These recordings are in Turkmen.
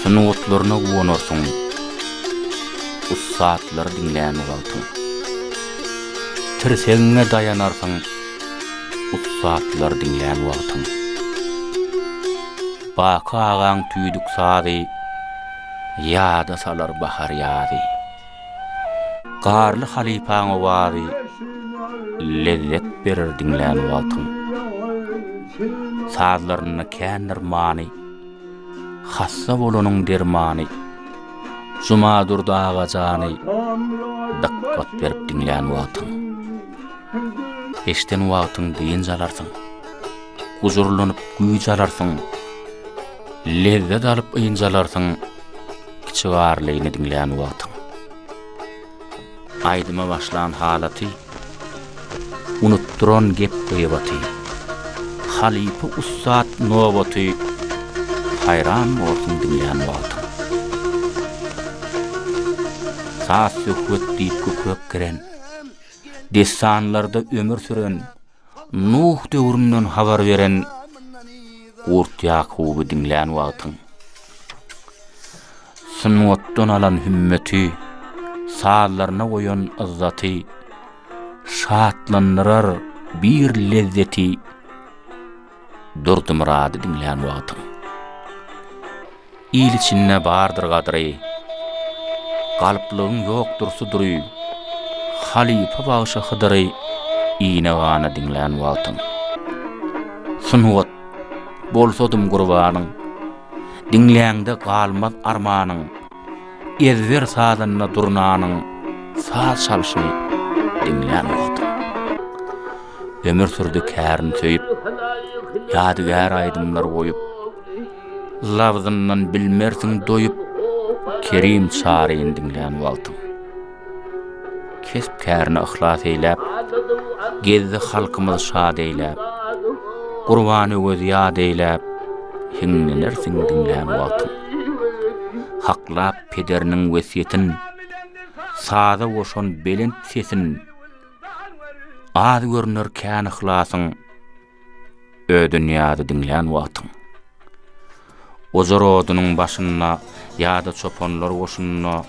Sungatlaryna guwanarsyň, Ussatlary diňlän wagtyň. Tirsegiňe daýanarsyň, Ussatlary diňlän wagtyň. Baky agaň tüýdük sazy, Ýada salar bahar-ýazy. Garly halypaň owazy Lezzet berer diňlän wagtyň. Sazlarynda kändir many, Hassa bolanyň dermany. Jumadurdy aga jany Dykgat berip diňlän wagtyň. Eşden wagtyň dynç alarsyň, Gujurlanyp güýç alarsyň, Lezzet alyp ynjalarsyň, Kiçi Garlyny diňlän wagtyň. Aýdyma başlan halaty, Unutdyran gep-gyýbaty, Halypa ussat nobaty Haýran borsuň diňlän wagtyň. Saz-söhbet diýip kükrek geren, Dessanlarda ömür süren, Nuh döwründen habar beren Gurt Ýakuby diňlän wagtyň. Sungatdan alan hümmeti, Sazlaryna goýan yzzaty, Şatlandyrar bir lezzeti Durdymyrady diňlän wagtyň. Il içinde bardyr gadyry, Galyplygyň ýokdur sudury, Halypa bagşy Hydyry Ine-gana diňlän wagtyň. Sungat, bolsadym gurbanyň, Diňläňde galmaz armanyň, Ezber sazanda durnanyň Saz çalşyny diňlän wagtyň. Ömür sürdi kärin söýüp, Ýadygär aýdymlar goýup, Labzyndan bilmersiň doýup, Kerim Çaryny diňlän wagtyň. Kesp-kärine yhlas eýläp, Gezdi halkymyz şat eýläp, Gurban Öwezi ýat eýläp, Hiňlenersiň diňlän wagtyň. Haklap pederiniň wesýetin, Saza goşan belent sesin, Az görüner kän yhlasyň, Ödünýazy diňlän wagtyň. Ojar odunyň başynda ýa-da çopanlar goşunda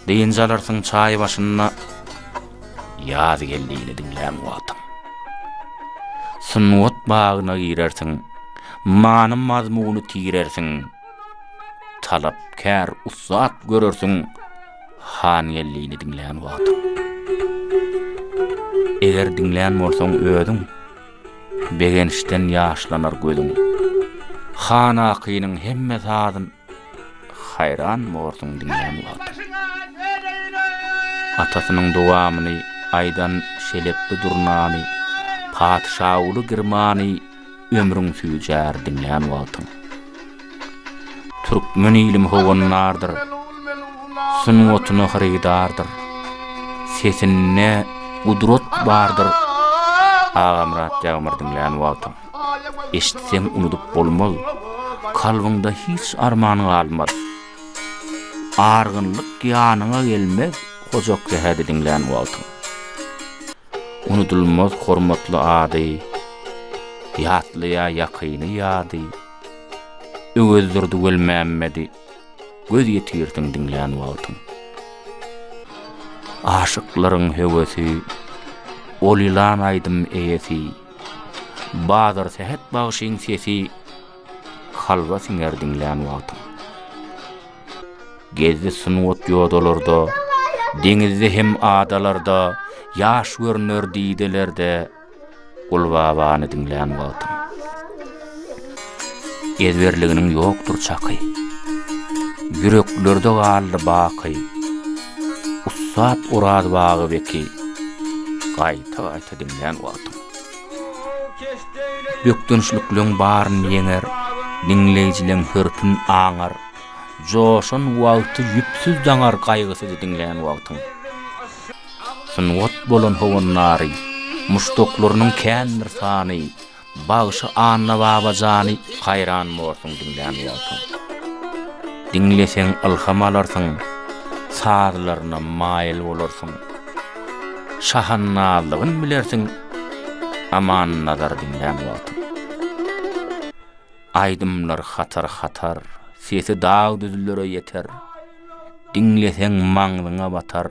dynç alarsyň çaý başynda Ýazgeldini diňlän wagtyň. Sungat bagyna girersiň, many-mazmuny tirersiň, talapkär ussat görersiň Hangeldini diňlän wagtyň. Eger diňlän bolsaň özüň, Begençden ýaşlanar gözüň. Han Akynyň hemme sazyn Haýran borsuň diňlän wagtyň. Atasynyň dowamyny aýdan Şelepli durnany, Patyşaguly Girmany Ömrüň süýjär diňlän wagtyň. Türkmen ilim howandardyr, Sungatyna hyrydardyr. Sesinde gudrat bardyr, Agamyrat Ýagmyr diňlän wagtyň. Eşitseň unudyp bolmaz, Kalbyňda hiç arman galmaz. Argynlyk ýanyňa gelmez, Hoja Sähedi diňlän wagtyň. Unudylmaz hormatly ady, Ýatlaýar ýakyny ýady. Öwezdurdy Welmämmedi Göz ýetirsiň diňlän wagtyň. Aşyklaryň höwesi, Ol ýylan aýdym eýesi, Bazarsähet bagşyň sesi Kalba siňer diňlän wagtyň. Gezdi sungat ýodalarda, Deňizde hem adalarda, Ýaş görüner didelerde, Gulbabany diňlän wagtyň. Ezberliginiň ýokdur çaky, Ýüreklerde galdy baky, Ussat Oraz Bagybeki, Gaýta-gaýta diňlän wagtyň. Bökdençlikleň baryn ýeňer, Diňleýjileň hörpün aňar, Joşan wagty ýüpsüz daňar Gaýgysyzy diňlän wagtyň. Sungat bolan howandary, Muşdaklarynyň kändir sany, Bagşy Annababa jany Haýran borsuň diňlän wagtyň. Diňleseň ylham alarsyň, Sazlaryna maýyl bolarsyň. Şahandazlygyn bilersiň, Amannazary diňlän wagtyň. Aýdymlar hatar-hatar, Sesi dag-düzlere ýeter. Diňleseň maňzyňa batar.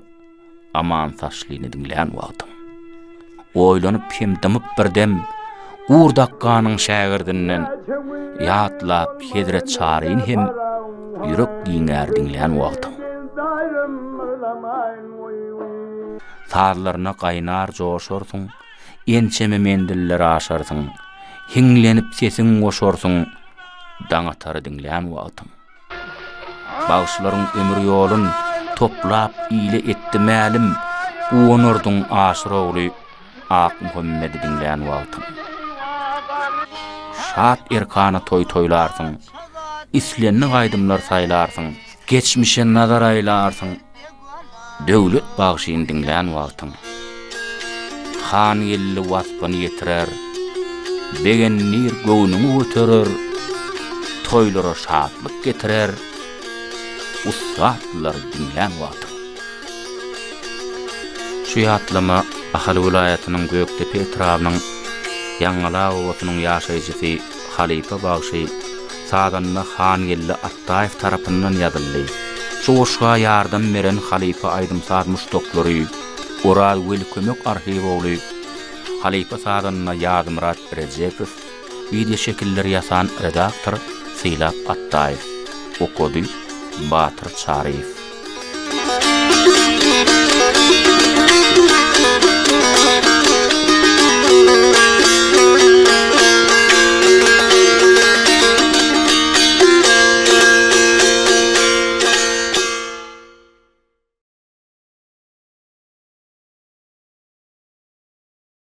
Aman saçlyny diňlän wagtyň. Oýlanyp hem dymyp bir dem, Gurt akganyň şägirdinden, Ýatlap Hezret Çaryny hem, Ýürek giňär diňlän wagtyň. Sazlaryna gaýnar joşarsyň, Ençeme menziller aşarsyň, Hiňlenip sesiň goşarsyň, Daň atary diňlän wagtyň. Bagşylaryň ömür ýolun toplap ile etdi mälim, Guwanardyň Aşyr ogly Akmuhammedi diňlän wagtyň. Şat erkana toý toýlarsyň, Islendik aýdymlar saýlarsyň, Geçmişe nazar aýlarsyň, Döwlet bagşyny diňlän wagtyň. Hangeldi waspyny ýetirer, Begendir göwnüňi göterer, Toýlara şatlyk getirer, Ussatlary diňlän wagtyň. Şu ýatlama Ahal welaýatynyň Gökdepe etrabynyň Ýaňgala obasynyň ýaşaýjysy halypa bagşy, sazanda Hangeldi Atdaýew tarapyndan ýazyldy. Şu goşga ýardam beren halypa aýdym-saz muşdaklary Oraz Welikömek Arhiwogly, halypa sazanda Ýazmyrat Rejepow, wideoşekilleri ýasan redaktor Sylap Atdaýew, okady Batyr Çaryýew.